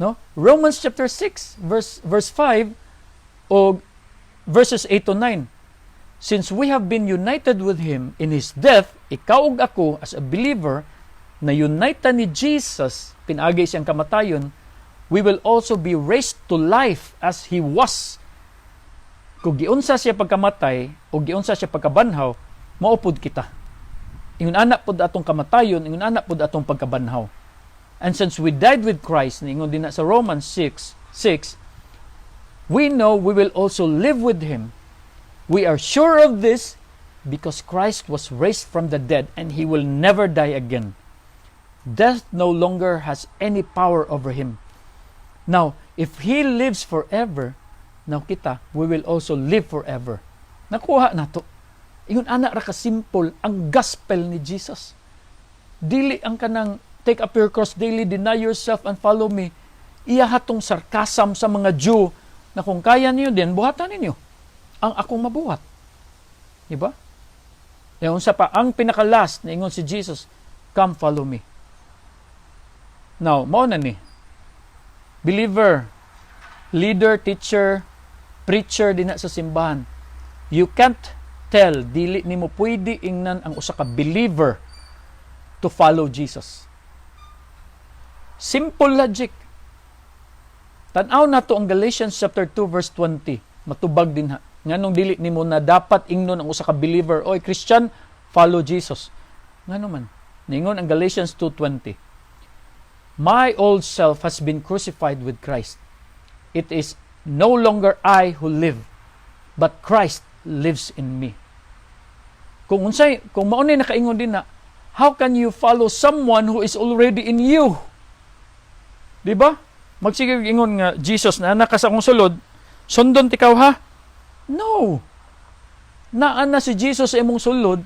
No? Romans chapter 6 verse 5 o verses 8 to 9. Since we have been united with him in his death, ikaw ug ako as a believer na unite ni Jesus pinaagi siyang kamatayon, we will also be raised to life as he was. Kung giunsa siya pagkamatay o giunsa siya pagkabanhaw, maupod kita. Ingon ana pod atong kamatayon, ingon ana pod atong pagkabanhaw. And since we died with Christ, niingon din na sa Romans 6:6, we know we will also live with him. We are sure of this because Christ was raised from the dead and he will never die again. Death no longer has any power over him. Now, if he lives forever, now kita, we will also live forever. Nakuha na to. Ingon ana ra ka simple ang gospel ni Jesus. Dili ang kanang take up your cross daily, deny yourself and follow me. Iya hatong sarcasm sa mga Jew na kung kaya niyo din, buhatan ninyo ang akong mabuhat. Di ba? Yung unsa pa ang pinaka-last, niingon si Jesus, "Come, follow me." Now, mao na ni. Believer, leader, teacher, preacher dinha sa simbahan. You can't tell, dili nimo pwede ingnan ang usa ka believer to follow Jesus. Simple logic. Tan-aw nato ang Galatians chapter 2 verse 20. Matubag dinha. Nganong dili nimo na dapat ingnon ang usa ka believer, "Oy Christian, follow Jesus." Ngano man? Ningon ang Galatians 2:20. "My old self has been crucified with Christ. It is no longer I who live, but Christ lives in me." Kung mao ni nakaingon dinha, how can you follow someone who is already in you? Di ba? Magsige ingon nga, "Jesus, naa na ka sa akong sulod, sundon tikaw ha?" No. Naa na si Jesus sa imong sulod,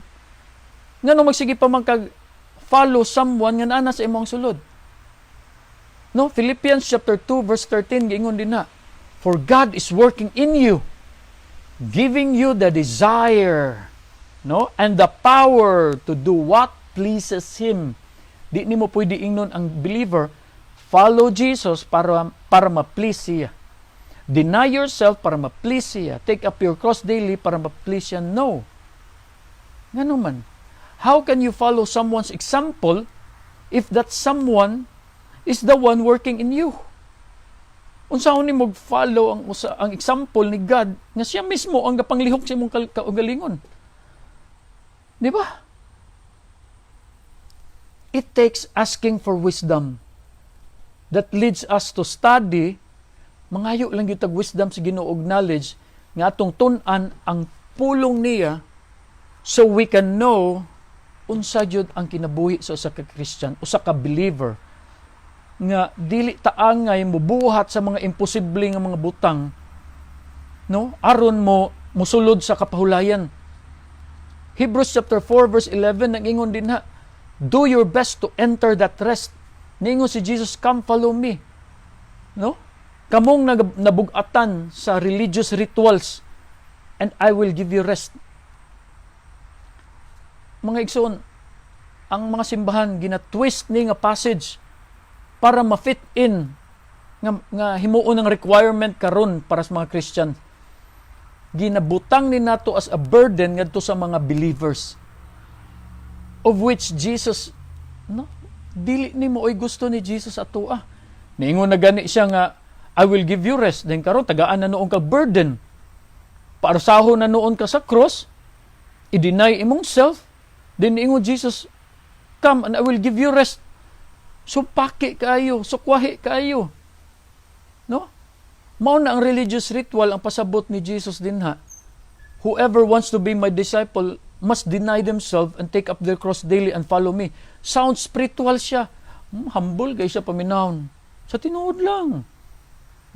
ngano magsige pa man kag follow someone nga naa na sa imong sulod? No, Philippians chapter 2 verse 13 giingon dinha, "For God is working in you, giving you the desire, no, and the power to do what pleases Him." Di nimo pwede ingnon ang believer, "Follow Jesus," para ma-please siya. "Deny yourself," para ma-please siya. "Take up your cross daily," para ma-please siya. No. Ngano man? How can you follow someone's example if that someone is the one working in you? Unsaon nimo follow ang example ni God nga siya mismo ang gapanglihok sa imong kaugalingon? Di ba? It takes asking for wisdom that leads us to study. Mangayo lang gyud tag wisdom sa Ginoo og knowledge nga atong tun-an ang pulong niya so we can know unsa gyud ang kinabuhi sa usa ka Christian, usa ka believer nga dili ta angay mobuhat sa mga imposible nga mga butang, no, aron mo musulod sa kapahulayan. Hebrews chapter 4 verse 11 nag-ingon dinha, "Do your best to enter that rest." Niingon si Jesus, "Come, follow me." No, kamong nabug-atan sa religious rituals, and I will give you rest. Mga igsoon, ang mga simbahan gina-twist ni nga passage para ma-fit in nga himuon ang requirement karon para sa mga Christian. Ginabutang ni nato as a burden ngadto sa mga believers, of which Jesus, no, dili ni mo oy gusto ni Jesus atoa. Niingon na gani siya nga, "I will give you rest." Then karon tagaan na nuon kag burden, parusaho na nuon ka sa cross, i-deny imong self, then niingon Jesus, "Come and I will give you rest." So paki kaayo, sukwahi kaayo. No? Mao na ang religious ritual ang pasabot ni Jesus dinha. "Whoever wants to be my disciple must deny themselves and take up their cross daily and follow me." Sounds spiritual siya. Humble kay siya paminawon. Sa tinuod lang.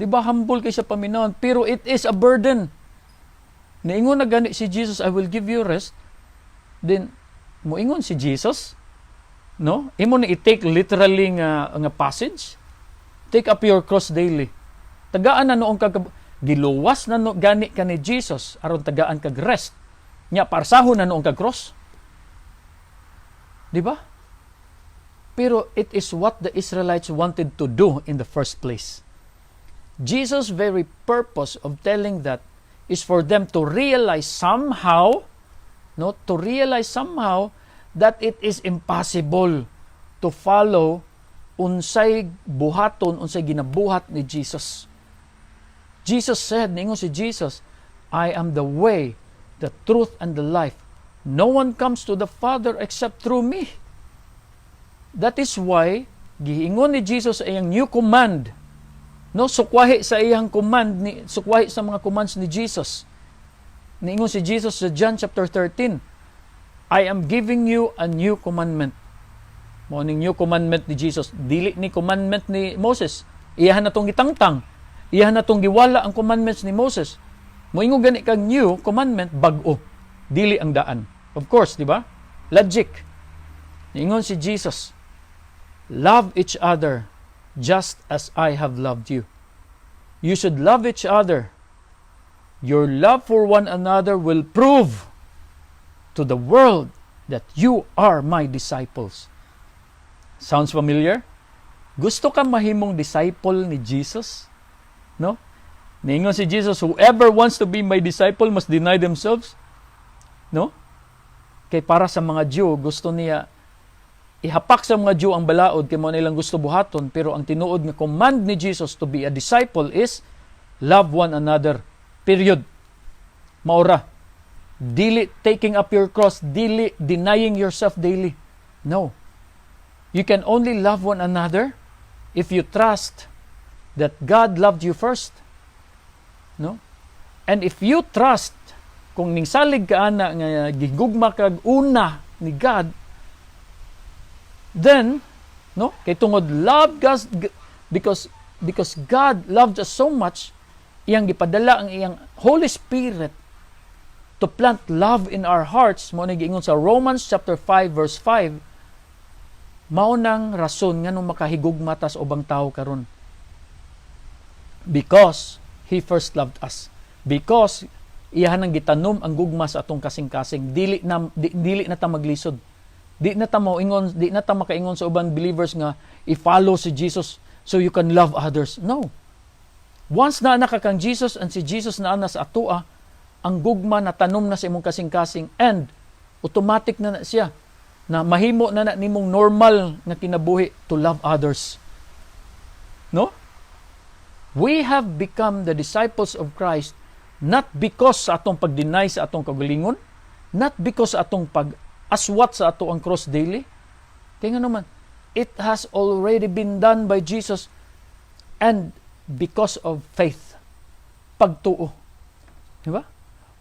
Di ba, humble kay siya paminawon? Pero it is a burden. Niingon na gani si Jesus, "I will give you rest." Then, moingon si Jesus, no? Imo ni i-take literally nga passage. "Take up your cross daily." Tagaan na nuon kag giluwas na no gani ka ni Jesus aron tagaan kag rest. Nya parsahon na nuon kag cross. Di ba? Pero it is what the Israelites wanted to do in the first place. Jesus' very purpose of telling that is for them to realize somehow, no, to realize somehow that it is impossible to follow unsay buhaton, unsay ginabuhat ni Jesus. Jesus said, ningon si Jesus, "I am the way, the truth, and the life. No one comes to the Father except through me." That is why, giingon ni Jesus sa iyang new command, no, sukwahi sa iyang command, ni, sukwahi sa mga commands ni Jesus. Niingon si Jesus sa John chapter 13, "I am giving you a new commandment." Mao ning new commandment ni Jesus, dili ni commandment ni Moses. Iyahan na tong gitangtang. Iyahan na tong giwala ang commandments ni Moses. Moingon gani kag new commandment, bag-o. Dili ang daan. Of course, di ba? Logic. Niingon si Jesus, "Love each other just as I have loved you. You should love each other. Your love for one another will prove to the world that you are my disciples." Sounds familiar? Gusto ka mahimong disciple ni Jesus? No? Niingon si Jesus, "Whoever wants to be my disciple must deny themselves." No? Kay para sa mga Jew, gusto niya ihapak sa mga Jew ang balaod kay mao nilang gusto buhaton, pero ang tinuod nga command ni Jesus to be a disciple is love one another. Period. Maura. Dili taking up your cross, dili denying yourself daily. No. You can only love one another if you trust that God loved you first. No? And if you trust, kung ningsalig ka ana nga gigugma kag una ni God, then, no, kay tungod love God, because God loved us so much, iyang gipadala ang iyang Holy Spirit to plant love in our hearts. Mao ni giingon sa Romans chapter 5 verse 5. Mao nang rason nganong makahigugma ta sa ubang tao karon, because He first loved us, because iyahan nang gitanom ang gugma sa atong kasing-kasing. Dili na ta maglisod, di na ta moingon, di na ta makaingon sa ubang believers nga i-follow si Jesus so you can love others. No. Once na ka kang Jesus and si Jesus naa na sa atoa, ang gugma na tanom na sa imong kasing-kasing and automatic na na siya na mahimo na na nimong normal nga kinabuhi to love others. No? We have become the disciples of Christ not because sa atong pag-deny sa atong kagalingon, not because sa atong pag-aswat sa ato ang cross daily. Kaya nga naman, it has already been done by Jesus and because of faith. Pagtuo. Di ba?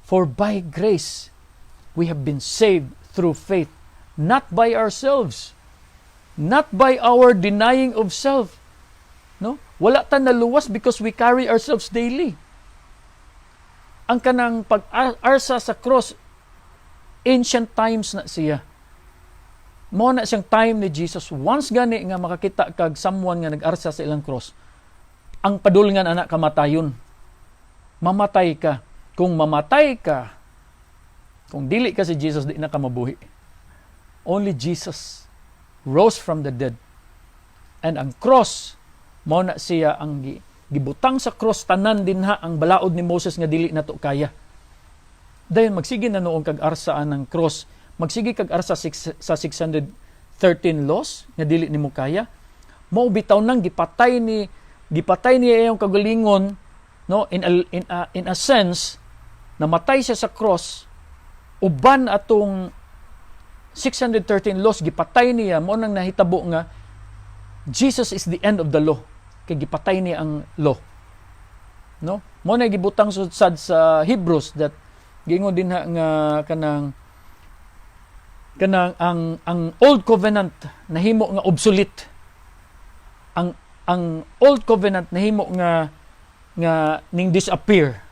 For by grace, we have been saved through faith, not by ourselves, not by our denying of self. No? Wala ta naluwas because we carry ourselves daily. Ang kanang pag-arsa sa cross, ancient times na siya. Mao na siyang time ni Jesus. Once gani nga makakita kag someone nga nag-arsa sa ilang cross, ang padulngan ana kamatayon. Mamatay ka. Kung mamatay ka, kung dili ka si Jesus, di na ka mabuhi. Only Jesus rose from the dead. And ang cross, mao na siya ang gibutang sa cross tanan dinha ang balaod ni Moses nga dili nato kaya. Dayon magsige na nuon kag arsa ang cross, magsige kag arsa sa 613 laws nga dili nimo kaya. Mao bitaw nang gipatay niya iyang kagalingon, no, in a sense namatay siya sa cross uban atong 613 laws. Gipatay niya. Mao nang nahitabo nga Jesus is the end of the law kay gipatay niya ang law, no? Mao na gibutang sad sa Hebrews that giingon dinha nga kanang ang old covenant nahimo nga obsolete, ang old covenant nahimo nga ning disappear.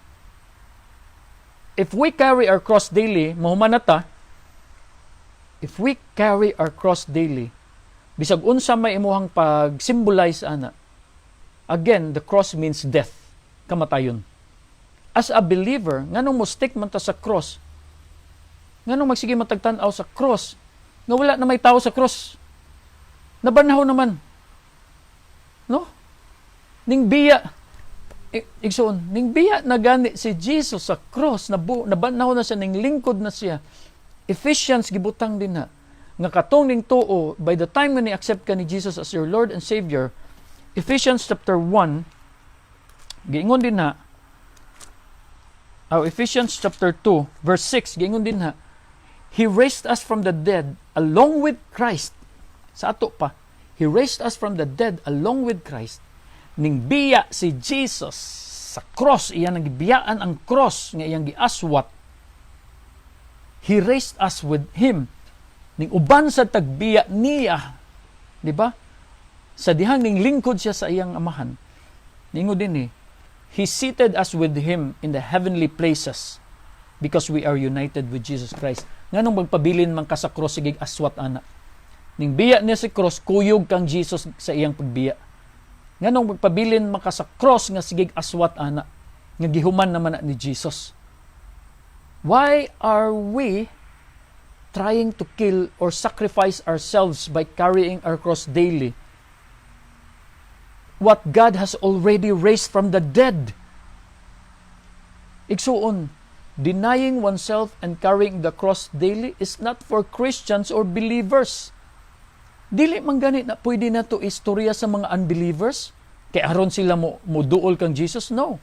If we carry our cross daily, mahuman na ta. If we carry our cross daily, bisag unsa may imuhang pag-symbolize ana, again, the cross means death, kamatayon. As a believer, nganong mo stick man ta sa cross? Nganong magsige man tagtan-aw sa cross nga wala na may tao sa cross? Nabanhaw naman. No? Ning biya, igsoon, ning biya na gani si Jesus sa cross, nabanhaw na siya, ning lingkod na siya. Ephesians gibutang dinha nga katong ning tuo, by the time nga ni-accept ka ni Jesus as your Lord and Savior. Ephesians chapter 1, giingon dinha, oh, Ephesians chapter 2 verse 6, giingon dinha, "He raised us from the dead along with Christ." Sa ato pa, He raised us from the dead along with Christ. Ning biya si Jesus sa cross, iyang gibiyaan ang cross nga iyang giaswat, He raised us with Him. Ning uban sa tagbiya niya, di ba? Sa dihang ning lingkod siya sa iyang Amahan. Ningon dinhi, He seated us with Him in the heavenly places because we are united with Jesus Christ. Nganong magpabilin man ka sa cross, sige aswat ana? Ning biya niya si cross, kuyog kang Jesus sa iyang pagbiya. Nganong magpabilin man ka sa cross nga sige aswat ana, nga gihuman naman na ni Jesus? Why are we trying to kill or sacrifice ourselves by carrying our cross daily what God has already raised from the dead? Igsuon, denying oneself and carrying the cross daily is not for Christians or believers. Dili man gani na pwede na to istorya sa mga unbelievers kay aron sila mo muduol kang Jesus. No.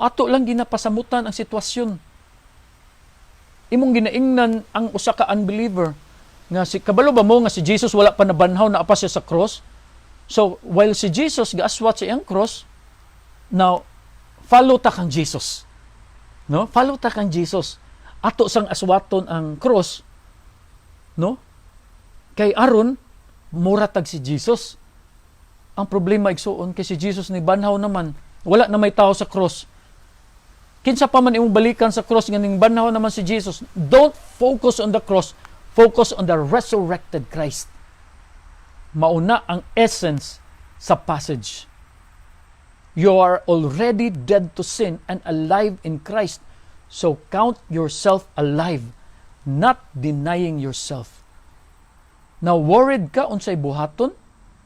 Ato lang ginapasamutan ang sitwasyon. Imong ginaingnan ang usa ka unbeliever nga si kabalo ba mo nga si Jesus wala pa nabanhaw, naa pa siya sa cross? So while si Jesus gaaswat sa iyang cross, now follow ta kang Jesus. No? Follow ta kang Jesus. Ato sang aswaton ang cross, no? Kay aron mura tag si Jesus. Ang problema, igsuon, kay si Jesus ni banhaw naman, wala na may tao sa cross. Kinsa pa man imong balikan sa cross nga ning banhaw naman si Jesus? Don't focus on the cross, focus on the resurrected Christ. Mauna ang essence sa passage. You are already dead to sin and alive in Christ. So count yourself alive, not denying yourself. Now, worried ka unsay buhaton?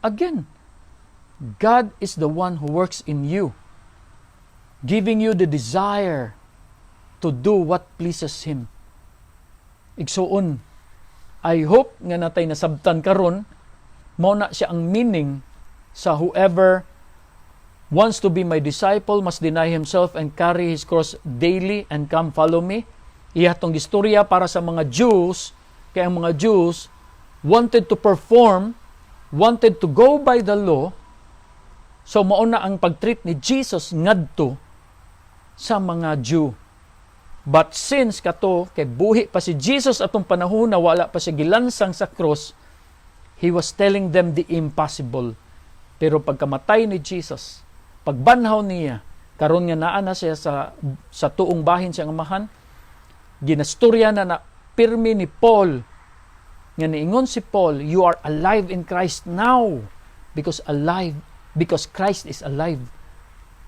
Again, God is the one who works in you, giving you the desire to do what pleases Him. Igsuon, I hope nga natay nasabtan karon. Mao na siya ang meaning sa "Whoever wants to be my disciple must deny himself and carry his cross daily and come follow me." Iya tong istorya para sa mga Jews, kay ang mga Jews wanted to perform, wanted to go by the law. So mao na ang pagtreat ni Jesus ngadto sa mga Jew. But since kato kay buhi pa si Jesus atong panahon na wala pa siya gilansang sa cross, he was telling them the impossible. Pero pagkamatay ni Jesus, pagbanhaw niya, karon nga naa na siya sa tuong bahin sa Amahan, ginastorya na na pirmi ni Paul nga niingon si Paul, "You are alive in Christ now because Christ is alive."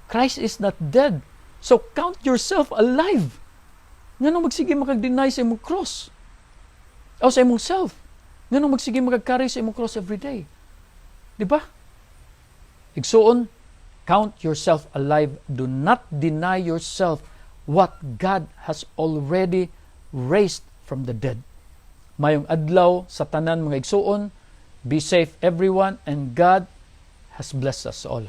Christ is not dead. So count yourself alive. Ngano magsige makag-deny sa imong cross? O sa imong self? Ngano magsige makag-carry sa imong cross every day? Di ba? Igsuon, count yourself alive. Do not deny yourself what God has already raised from the dead. Mayong adlaw sa tanan, mga igsuon. Be safe, everyone, and God has blessed us all.